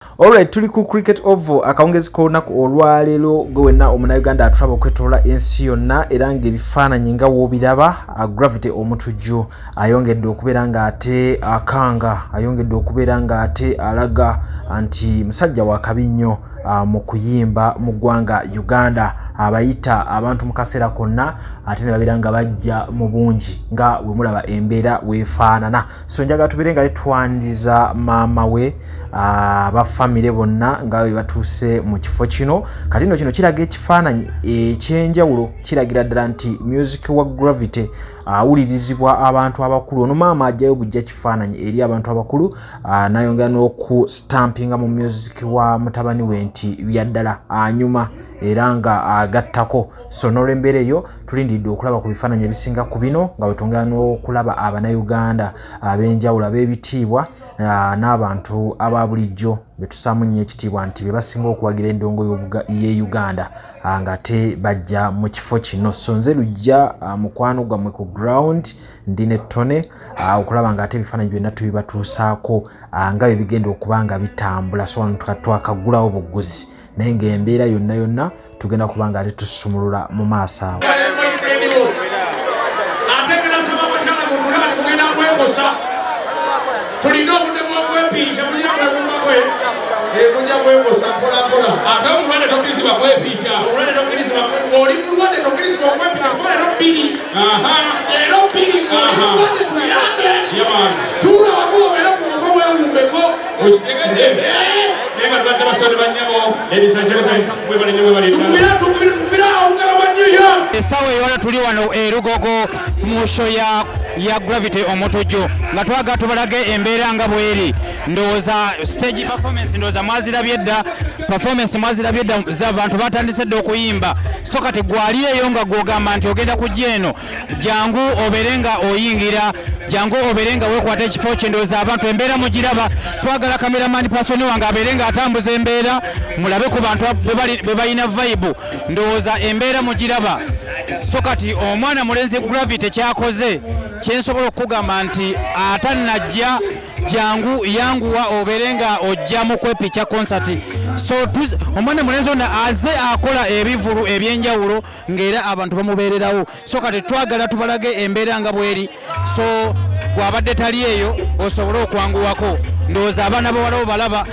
Alright, tuli ku Cricket Oval akawungezi k'olunaku olwaleero. Gwe wenna omunauganda atulaba okwetolola ensi yonna, era ng'ebifaananyi nga woobiraba, Gravity Omutujju ayongedde okubeera ng'ate akanga, ayongedde okubeera ng'ate alaga nti musajja wa kabi nnyo mu kuyimba mu ggwanga Uganda. Abayita abantu mu kaseera konna ate ne babeera nga bajja mu bungi, nga bwe mulaba embeera weefaanana. So njagala tubeere nga twaniriza maama we, aba famire bonna nga bwe batuuse mu kifo kino. Kati nno kino kiraga ekifaananyi ekyenjawulo, kiragira ddala nti music wa Gravity awulirizibwa abantu abakulu. Ono maama ajjayo bujja kifaananyi eri abantu abakulu, nayongera n'okustampinga mu music wa mutabani we nti byaddala anyuma era nga agattako. So n'olwembeera eyo, tulindiridde okulaba ku bifaananyi ebisinga ku bino, nga bwetwongera n'okulaba Abannayuganda ab'enjawulo, ab'ebitiibwa n'abantu aba bulijjo betusaamu nnyo ekitiibwa nti be basinga okuwagira endongo y'e Uganda, ng'ate bajja mu kifo kino. So nze Lujja, mukwano gwammwe ku ground, ndi ne Ttone okulaba ng'ate ebifaananyi byonna tubibatuusaako nga bwe bigenda okuba nga bitambula. So wano twakaggulawo bugguzi, naye ng'embeera yonna yonna tugenda kuba nga ate tusumulula mu maaso awo. Ate ngenasaba abakyala mutule, kati tugenda kwekosa, tulina obudde bwokwepiisha, mulina kwewumbakwe, mujja kwekosa mpolampola. Ate omulwadde tokkirizibwa kwepiica. Omulwadde tokkirizibwa, oli mulwadde tokkirizibwa okwepiica kuba leero 2. Leero 2, oli mulwadde, tuyambe. Yamani. Tuula wamu, obeere ku muko, weewumbeko. Okitegedde, naye nga tubaze basole bannyabo. Ladies and gentlemen, Mwebale nnyo, mwebale ddala. Tukubira, tukubira, tukubira olugalo wa New York. Essaawa eyona tuli wano e Lugogo mu show ya Gravity Omutujju, nga twagala tubalage embeera nga bweri. Ndowooza stage performance, ndowooza mwazirabye dda, performance mwazirabye dda, z'abantu batandise dda okuyimba. So kati gwali eyo nga gwogamba nti ogenda kujja eno, jangu obeere nga oyingira, jangu obeere nga weekwata ekifo kye. Ndowooza abantu embeera mugiraba. Twagala cameraman person wange abeere nga atambuza embeera, mulabe ku bantu bwe balina vibe. Ndowooza embeera mugiraba. So kati omwana mulenzi Gravity kyakoze, kyensobola okukugamba nti atannajja, jangu, yanguwa obeere nga ojja mu kwepica concert. So omwana mulenzi ono aze akola ebivulu ebyenjawulo, ng'era abantu bamubeererawo. So kati twagala tubalage embeera nga bweri. So gwabadde tali eyo osobole okwanguwako. Ndowooza abaana bawalawo balaba,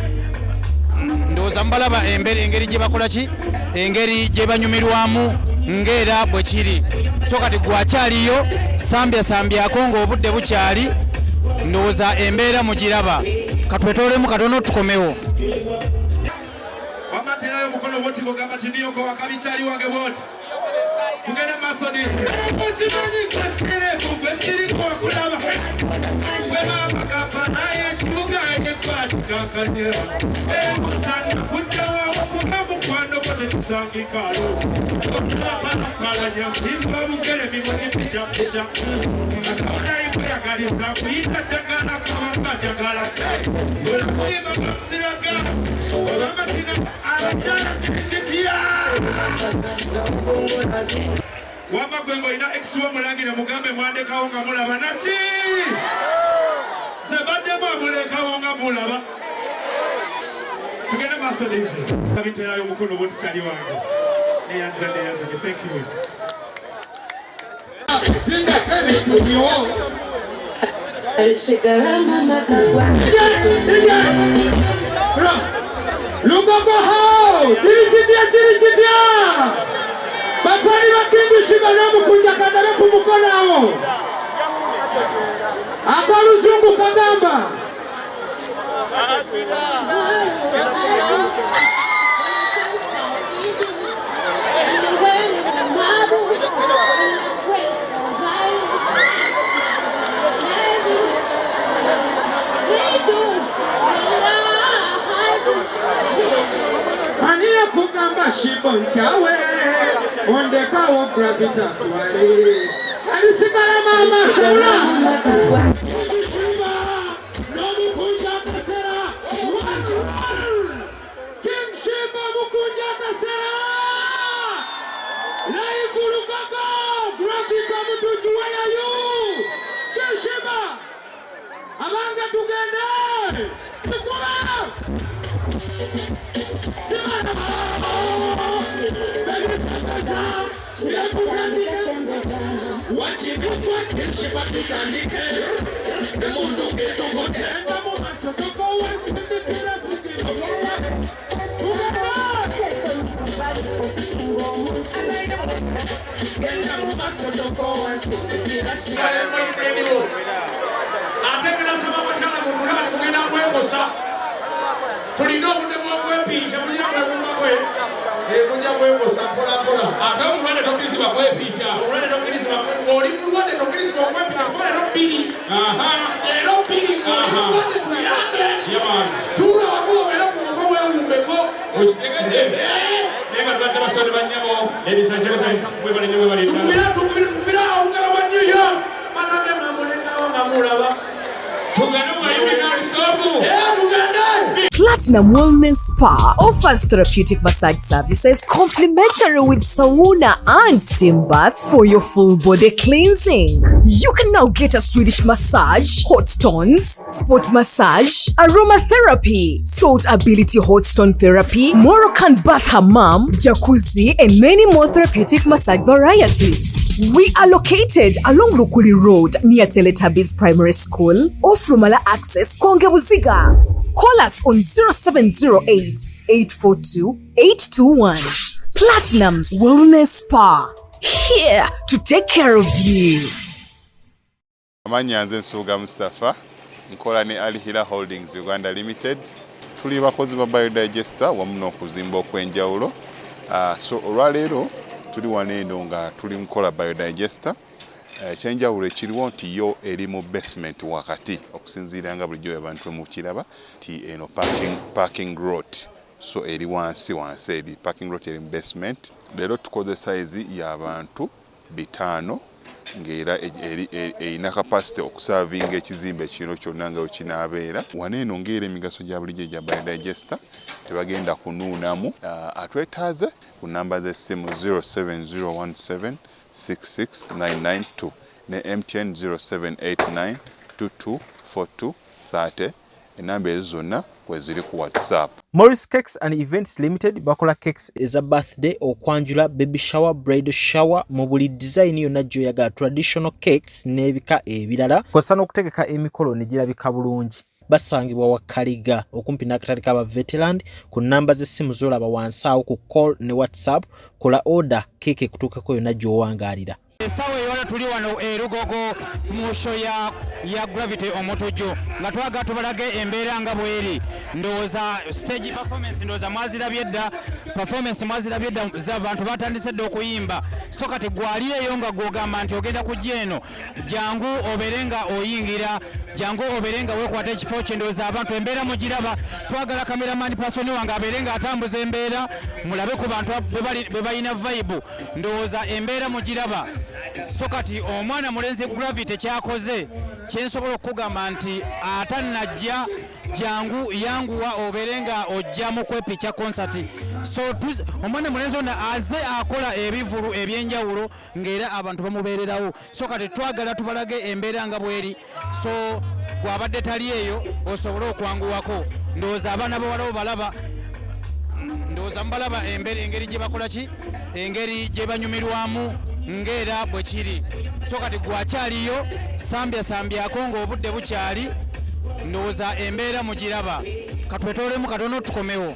ndowooza mubalaba embeera engeri gye bakola ki, engeri gye banyumirwamu ng'era bwe kiri. So kati gwakyaliyo, sambya sambyako ng'obudde bukyali. Ndowooza embeera mugiraba. Katwetoolemu katono tukomewo. Wamaterayo omukono bwoti ng'ogamba ti niyoko wakabikyali wange bwoti. Tugende maaso di okimanyi gwe serebu, gwe siriko wakulaba gwe maama Kampala ekibuga yekwatikankanye emusana kujjawawo kuba mukwano gwo tekisangikalo palapalanya simba bugere mimuli picapica akaonayikweyagaliza kuyita ddagala kabanga njagala olakuyimba basiraga obamasina abakyala kiri kitya. Wamma gwe ng'olina ex wo, mulangire, mugambe mwandekawo nga mulaba naki ze baddemu amulekawo nga mulaba. Tugende maaso. DJ abiterayo omukono bwoti, kyali wange, neyanza, neyanza, thank you. Singa ebintu. Alisigala mama kagwa. Lugogo ho, kiri kitya, kiri kitya? Bafani ba King Sheebah n'omukunja, kandabe ku mukono awo. Akaluzungu kagamba. Ani yakugamba Sheebah nkyawe, ondekawo Gravity atwale? Alisigala mama sewula. Mama kagwa. Sheebah n'omukunja akasera. King Sheebah, mukunja akasera. Live Lugogo, Gravity Omutujju, where are you? King Sheebah, abange tugende. Tukuba. Ate ngasaba abakyala mutulaba tugenda kwekosa, tulina obudde bwokwepiica, mulina kwewumbakwe mujja kwekosa mpolampola. Ate omulwadde tokkirizibwa kwepiica. Omulwadde tokkirizibwa, oli mulwadde tokkirizibwa okwepiica kuba leero bbiri, leero bbiri, oli mulwadde tuyambe, tuula wamu obeere ku muko weewumbeko. Okitegedde? Naye nga tubaze basore bannyabo. Ladies and gentlemen, mwebale nnyo, mwebale ddala. Tukubira, tukubira, tukubira olugalo lwa New York. Banange mwamulekawo nga mulaba. Tugende mu bayimbi n'olusoobu. Tugende. Platinum Wellness Spa offers therapeutic massage services complimentary with sauna and steam bath for your full body cleansing. You can now get a Swedish massage, hot stones, sport massage, aromatherapy, salt ability hot stone therapy, Moroccan bath hammam, jacuzzi, and many more therapeutic massage varieties. We are located along Lukuli Road near Teletubbies Primary School, off Rumala Access, Konge Buziga. Call us on 0708 842 821. Platinum Wellness Spa, here to take care of you. Amannya nze Nsubuga Mustapha, nkola ne Al Hila Holdings Uganda Limited. Tuli bakozi ba biodigester wamu n'okuzimba okw'enjawulo. So olwaleero tuli wano eno nga tuli mukola biodigester. Ekyenjawulo ekiriwo nti yo eri mu basement wakati, okusinziira nga bulijjo abantu mukiraba nti eno parking lot, so eri wansi wansi, eri parking lot eri mu basement. Leero tukoze size y'abantu 500 ng'era erina capacity okuservinga ekizimbe kino kyonna nga wekinaabeera. Wano eno ng'era emigaso gya bulijjo egya biodigester, tebagenda kunuunamu. Atwetaaze ku namba z'essimu 07017 66992 ne MTN 0789 224230. Enamba ezo zonna kweziri ku WhatsApp. Morris Cakes and Events Limited bakola cakes eza birthday, okwanjula, baby shower, bridal shower mu buli design yonna gy'oyagala, traditional cakes n'ebika ebirala, kw'ossa n'okutegeka emikolo ne girabika bulungi. Basangibwa Wakaliga okumpi n'akatale k'aba Veteran, ku nnamba z'essimu z'olaba wansi awo ku call ne WhatsApp. Kola order, keeke ekutuukeko yonna gy'owangaalira. Essaawa eyona tuli wano e Lugogo mu show ya Gravity Omutujju nga twagala tubalage embeera nga bweri. Ndowooza stage performance ndowooza mwazirabye dda, performance mwazirabye dda, abantu batandise dda okuyimba. So kati gwali eyo nga gwogamba nti ogenda kujja eno, jangu obeere nga oyingira, jangu obeere nga weekwata ekifo kye. Ndowooza abantu embeera mugiraba. Twagala cameraman person wange abeere nga atambuza embeera, mulabe ku bantu bwe balina vibe. Ndowooza embeera mugiraba. So kati omwana mulenzi Gravity kyakoze kyensobola okukugamba nti atannajja, jangu yanguwa obeere nga ojja mu kwepica concert. So omwana mulenzi ono aze akola ebivulu ebyenjawulo ng'era abantu bamubeererawo. So kati twagala tubalage embeera nga bweri, so gwabadde tali eyo osobole okwanguwako. Ndowooza abaana bawala balaba, ndowooza mubalaba embeera engeri gye bakola ki, engeri gye banyumirwamu ng'era bwe kiri. So kati gwakyaliyo sambya sambyako ng'obudde bukyali. Ndowooza embeera mugiraba. Katwetoolemu katono tukomewo.